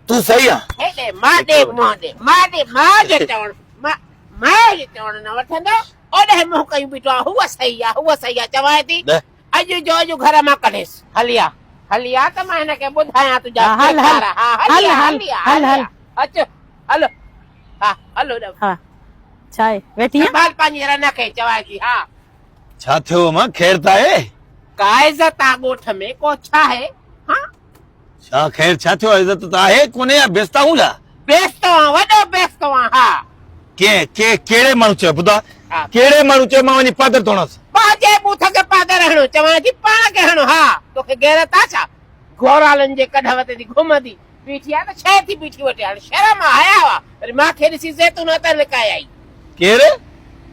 تون صحيح آن. هيڏي مان ڏي منهن ڏي مان ڏي ماء جو چوڻ ماء جو چوڻ نه وٺندو اوڏانهن منهن ڪيون بيٺو آ هوء صحيح آ هوء صحيح آ چوانء ٿي اڄ جو اڄ گهر مان ڪڍيس. هلي آ هلي آ ته مان هن کي ٻڌايان تنهنجا ڪيڪار ها هلي آ هلي آ هلي آ اچ هل ها هل هوڏانهن. ها ڇا آهي ويٺي آهين. سنڀال پنهنجي رن کي چوانء ٿي ها. ڇا ٿيو امان خير ته آهي. ڪا عزت آ ڳوٺ ۾ ڪو ڇاهي ها. ڇا خير ڇا ٿيو عزت ته آهي ڪونهي يا بيستو آهون ڇا؟ بيستو آهان وڏو بيستو آهان ها. ڪنهن ڪي ڪهڙي ماڻهو چيو ٻڌاء ڪهڙي ماڻهو چيو مان وڃي پادر ڌوڻس. پنهنجي ٻوٿ کي پادر هڻو چوان ٿي پاڻ کي هڻو ها توکي غيرت آ ڇا گورالن جي ڪڍ وتي ٿي گهمندي بيٺي آ ته ڇهه ٿي بيٺي وٺي هاڻي شرم آ حياء آ وري مان کي ڏسي زيتون هٿ لڪائي آئي. ڪير؟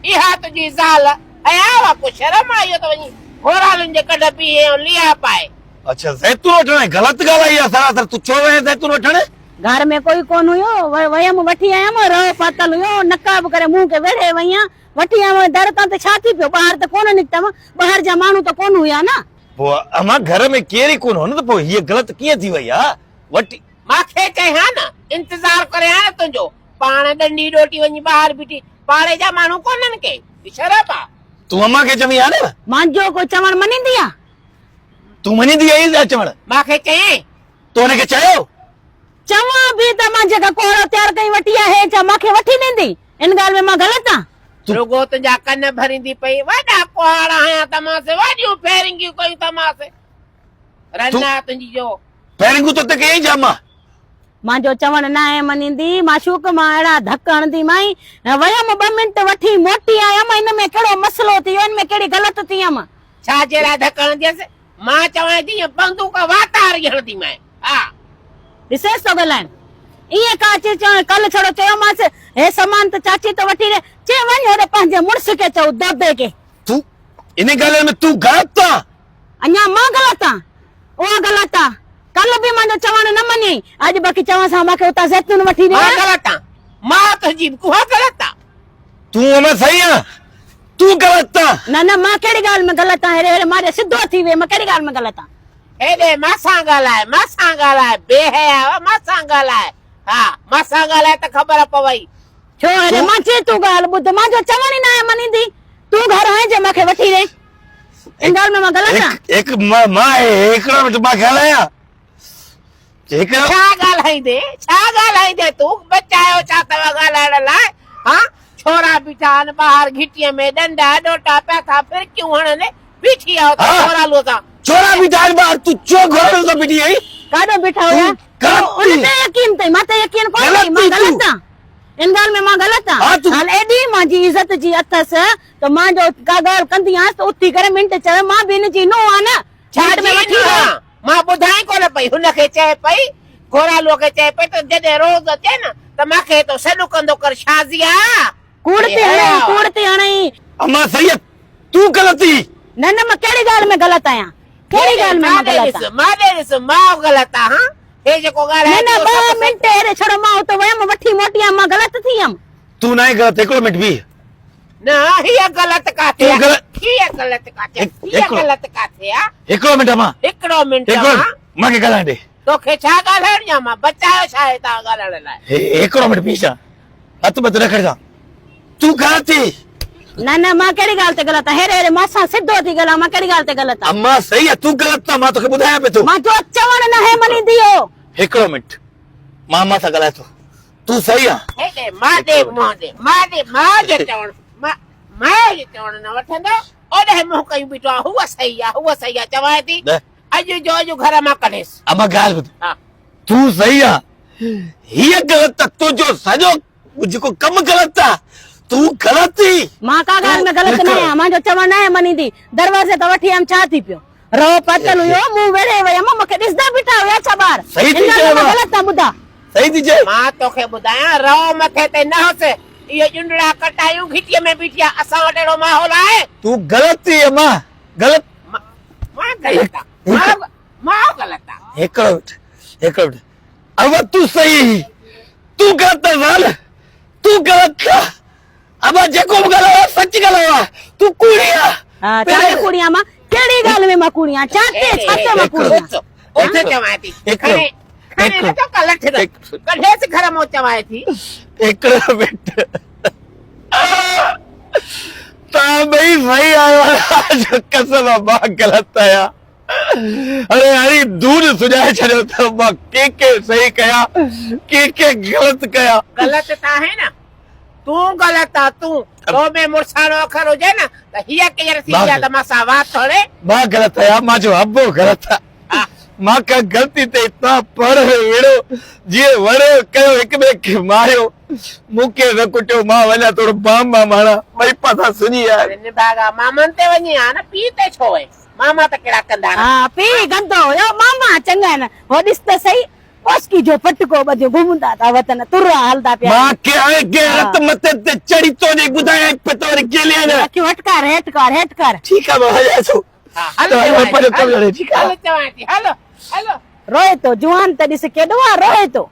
اها تنهنجي زال حياء آ ڪو شرم آ اهو ته وڃي گورالن جي ڪڍ بيهي ۽ ليئا پائي. اڇا زيتون وٺڻ آئين غلط ڳالهه آهي اها سراسر تون ڇو وئين زيتون وٺڻ؟ گهر ۾ ڪوئي ڪونه هيو ويم وٺي آيم رئو پاتل هيو نقاب ڪري منهن کي ويڙهي وئي آن وٺي آيم در تان ته ڇا ٿي پيو ٻاهر ته ڪونه نڪتم ٻاهر جا ماڻهو ته ڪونه هيا نه. پوء امان گهر ۾ ڪير ئي ڪونه هو نه ته پوء هيء غلط ڪيئن ٿي وئي ها وٺي. مان کي چئين ها نه انتظار ڪريان ها نه تنهنجو پاڻ ڏنڊي ڏوٽي وڃي ٻاهر بيٺي پاڙي جا ماڻهو ڪونهن ڪي شرم آ. تون امان کي چوين ها نه. مانجو ڪو چوڻ مڃيندي آ. تون مڃيندي آهين يا چوڻ؟ مان کي چيائين. تو هن کي چيو؟ چوان به ته مان جيڪا ڪهاڙو تيار ڪئي وٺي آهي ڇا مان کي وٺي ڏيندي؟ ان ڳالهه ۾ مان غلط آن؟ رڳو تنهنجا ڪن ڀريندي پئي. وڏا ڪهاڙا هنيا تماس، وڏيون فيرنگيون ڪيون تماس. رنا تنهنجي جو. فيرنگون تو تي ڪيائين ڇا مان؟ مانجو چوڻ ناهي مڃيندي، معشوق مان اهڙا ڌڪ هڻندي مائين. ويم ٻه منٽ وٺي موٽي آيم، ان ۾ ڪهڙو مسئلو ٿي ويو، ان ۾ ڪهڙي غلط ٿي هيم؟ ڇا جي لاء ڌڪ هڻنديس؟ مان چوانء ٿي ائين بندوق واتاري هڻنديمانء. ها. ڏسيس ٿو ڳالهائڻ. ائين ڪا اچي چوين، ڪلهه ڇڙو چيومانس، هي سامان ته چاچي ٿو وٺي ڏي. چي وڃ هوڏي پنهنجي مڙس کي چئو، دودي کي. تون، ان ڳالهه ۾ تون غلط آن. اڃا مان غلط آن؟ اها غلط آ. ڪلهه به منهنجو چوڻ نه مڃيئي، اڄ باقي چوان سان مان کي اتان زيتون وٺي ڏي. مان غلط آن؟ مان تنهنجي به اها غلط آ. تون امان صحيح آن. تون غلط آن. نه نه مان ڪهڙي ڳالهه ۾ غلط آن هيڏي هيڏي مان ڏي سڌو ٿي ويهه مان ڪهڙي ڳالهه ۾ غلط آن. هيڏي مان سان ڳالهاء مان سان ڳالهاء بي حيا مان سان ڳالهاء ها مان سان ڳالهاء ته خبر پوئي. ڇو هيڏي مان چي تون ڳالهه ٻڌ مان جو چوڻ ئي ناهي مڃيندي تون گهر آئين جي مان کي وٺي ڏي ان ڳالهه ۾ مان غلط آن. هڪ مان هڪڙو منٽ مان ڳالهايان. هڪڙو ڇا ڳالهائيندي ڇا ڳالهائيندي تون بچايو ڇا اٿو ڳالهائڻ لاء ها ڇورا بيٺا آهن ٻاهر گهٽيء ۾ ڏنڊا ڏوٽا پيا ٿا ڦرڪيون هڻن بيٺي آ اتي گهورالوء سان. ڇورا بيٺا آهن ٻاهر تون ڇو گهورالوء سان بيٺي آهين؟ ڪاڏو بيٺا هيا؟ ان تي يقين اٿئي مان تي يقين ڪونه اٿئي مان غلط آن ان ڳالهه ۾ مان غلط آن هل ايڏي مانجي عزت جي اٿس ته مان جو ڪا ڳالهه ڪندي آهيانس ته اٿي ڪري منٽ چوي مان به هن جي نونهن آهيان نه ڇا جي نونهن؟ مان ٻڌائين ڪونه پئي. هن کي چئي پئي، گهورالوء کي چئي پئي ته جڏهن روز اچين ته مان کي هتو سڏ ڪندو ڪر شازيا! ڪوڙ ٿي هڻئين، ڪوڙ ٿي هڻئين. امان سيد، تون غلط ئي. نه نه مان ڪهڙي ڳالهه ۾ غلط آهيان؟ ڪهڙي ڳالهه ۾ مان غلط آهيان؟ مان ڏي ڏس، مان غلط آهيان. هي جيڪو ڳالهائي نه نه ٻه منٽ هيڏي ڇڙو مان اتو ويم وٺي موٽي آيم مان غلط ٿي ويم. تون ناهين غلط هڪڙو منٽ بيهه. نه هيء غلط ڪاٿي آ؟ هيء غلط ڪاٿي آ؟ هيء غلط ڪاٿي آ؟ هڪڙو منٽ امان. هڪڙو منٽ امان. مان کي ڳالهائڻ ڏي. توکي ڇا ڳالهائڻ ڏيان مان بچايو ڇا آهي تان ڳالهائڻ لاء. هڪڙو منٽ بيهه هٿ ٻڌ نه کڻجان. تون غلط ٿي. نه نه مان ڪهڙي ڳالهه تي غلط آهيان هيري هيري مان سان سڌو ٿي ڳالهاء مان ڪهڙي ڳالهه تي غلط آهيان. امان صحيح آ تون غلط آ مان توکي ٻڌايان پئي ٿو. مان جو چوڻ ناهي مڃيندي هو. هڪڙو منٽ مان امان سان ڳالهايان ٿو. تون صحيح آن. هيڏي مان ڏي منهن ڏي مان ڏي ماء جو چوڻ ماء جو چوڻ نه وٺندو اوڏانهن منهن ڪيون بيٺو آ هوء صحيح آ هوء صحيح آ چوانء ٿي اڄ جو اڄ گهر مان ڪڍيس. اما ڳالهه ٻڌ تون صحيح آن هيء غلط آ تنهنجو سڄو جيڪو ڪم غلط آ تون غلط ئي. مان ڪا ڳالهه ۾ غلط نه آهيان مان جو چوڻ ناهي مڃيندي دروازي تان وٺي آيم ڇا ٿي پيو. رئو پاتل هيو، مون ويڙهي ويم، مون کي ڏسندا بيٺا هيا ڇا ٻار؟ صحيح ٿي ان ڳالهه چئي ۾ مان مان. غلط آهيان ٻڌاء. صحيح ٿي چئي. مان توکي ٻڌايان، رئو مٿي تي نه هوس، اهي ڄنڊڙا ڪٽايون گهٽيء ۾ بيٺي آ، اسان وٽ اهڙو ماحول آهي؟ تون غلط ٿي امان، غلط. مان غلط آهيان، مان غلط آهيان. هڪڙو منٽ، هڪڙو منٽ، امان تون صحيح هين، تون غلط آهين زال، تون غلط آهين. ابا جيڪو به ڳالهايو آهي سچ ڳالهايو آهي تون ڪوڙي آ. ها ڇا تي ڪوڙي آهيان مان ڪهڙي ڳالهه ۾ مان ڪوڙي آهيان ڇا تي ڇا تي مان ڪوڙي آهيان. اٿ چوان ٿي کڻي کڻي نه ٿو ڪا لٺ ڪڍيس گهر مان چوائي ٿي. هڪڙو منٽ توهان ٻئي صحيح آهيو الله جو قسم آ مان غلط آهيان اڙي هري دور سڃائي ڇڏيو ته مان ڪي ڪي صحيح ڪيا ڪي ڪي غلط ڪيا. غلط ته آهين نه تون غلط آ تون تو ۾ مڙساڻو اکر هجي نه ته هيء ڪير ٿيندي آ ته مان سان وات هڻي. مان غلط آهيان مان جو ابو غلط آ. مان ڪا غلطي تي تان پاڻ ۾ وڙهو جيئن وڙهيو ڪيو هڪ ٻئي کي ماريو مون کي نه ڪٽيو مان وڃان ٿورو بام بام هڻان ٻئي پاسا سڃي آيا. اڙي نڀاڳا مامن تي وڃين ها نه پيء تي ڇو وئين ماما ته ڪهڙا ڪندا نه. ها پيء گندو هيو ماما چڱا آهن هو ڏس ته سهي پوسڪي جو پٽڪو ٻڌيو گهمندا ٿا وتن ترا هلدا پيا مان کي هاڻي غيرت مٿي تي چڙهي تو ڏي ٻڌايائين پئي ته وري گيلي نه. اکيون هٽ ڪر هيٺ ڪر هيٺ ڪر. ٺيڪ آ مان وڃان ٿو. هل چوان ٿي هل هل. روئي ٿو جوان ته ڏس ڪيڏو آ روئي ٿو.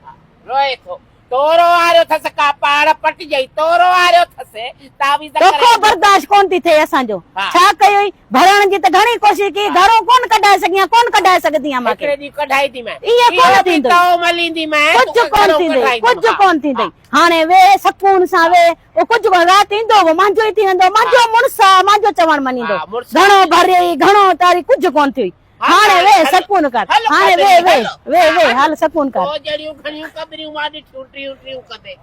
روئي ٿو تورو آريو ٿس ڪا پاڙ پٽجئي تورو آريو ٿس تعويذ ڪري. توکان برداشت ڪون ٿي ٿئي اسان جو ڇا ڪيوئي ڀرڻ جي ته گهڻي ڪوشش ڪئي گهرو ڪون ڪڍائي سگهي آن ڪون ڪڍائي سگهندي آن مان کي. هڪڙي ڏينهن ڪڍائي ٿي مين. ائين ڪون ٿيندو. تئو مليندي مين. ڪجهه ڪون ٿيندئي ڪجهه ڪون ٿيندئي هاڻي ويهه سڪون سان ويهه اهو ڪجهه ڪونه رات ايندو اهو مانجو ئي ٿي ويندو مانجو مڙس آ مانجو چوڻ مڃيندو گهڻو ڀريئي گهڻو اتاري ڪجهه ڪونه ٿيئي هاڻي ويهه سڪون ڪر هاڻي ويهه ويهه ويهه ويهه هل سڪون ڪر. تو جهڙيون گهڻيون ڪٻريون مان ڏٺيون ٽيون ٽيون ڪندي.